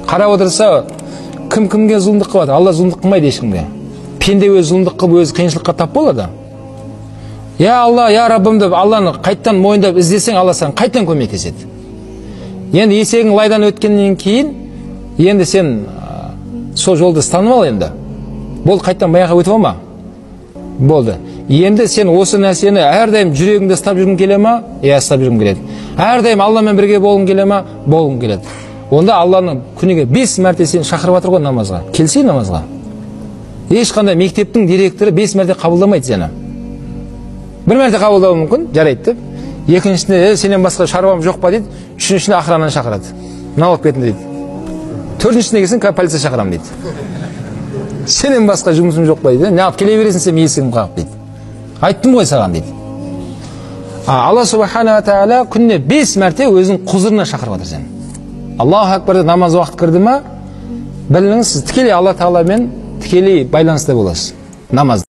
Қарап отырса, кім кімге зұлымдық қылады? Алла зұлымдық қылмайды ешкімге. Пенде өзі зұлымдық қылып, өзі қиыншылыққа тап болады. Я Алла, я Раббым деп Алланы қайттан мойындап іздесең, Алла саған қайттан көмектеседі. Енді есегің лайдан өткеннен кейін, енді сен сол жолды ұстанып ал енді. Болды, қайттан баяғы өтіп алма. Болды. Енді сен осы нәрсені әрдайым жүрегіңде ұстап жүргің келе ма? Иә, ұстап жүргім келеді. Әрдайым Алламен бірге болғың келе ма? Болғым келеді. Онда Алланың күніге 5 мәрте сені шақырып жатыр ғой намазға. Келсей намазға. Ешқандай мектептің директоры 5 мәрте қабылдамайды сені. Бір мәрте қабылдауы мүмкін, жарайды деп. Екіншісінде, сенен басқа шаруам жоқ па дейді. Үшіншісінде охрананы шақырады. Мына алып кетін дейді. Төртіншісіне келсең, полиция шақырамын дейді. Сенен басқа жұмысым жоқ па дейді. Не алып келе бересің сен, есігім қағып дейді. Айттым ғой саған дейді. Алла субхана ва тағала күніне 5 мәрте өзінің құзырына шақырып жатыр сені. Аллаху акбар деп намаз уақыт кірді ма, біліңіз, сіз тікелей Алла тағаламен тікелей байланыста боласыз. Намаз.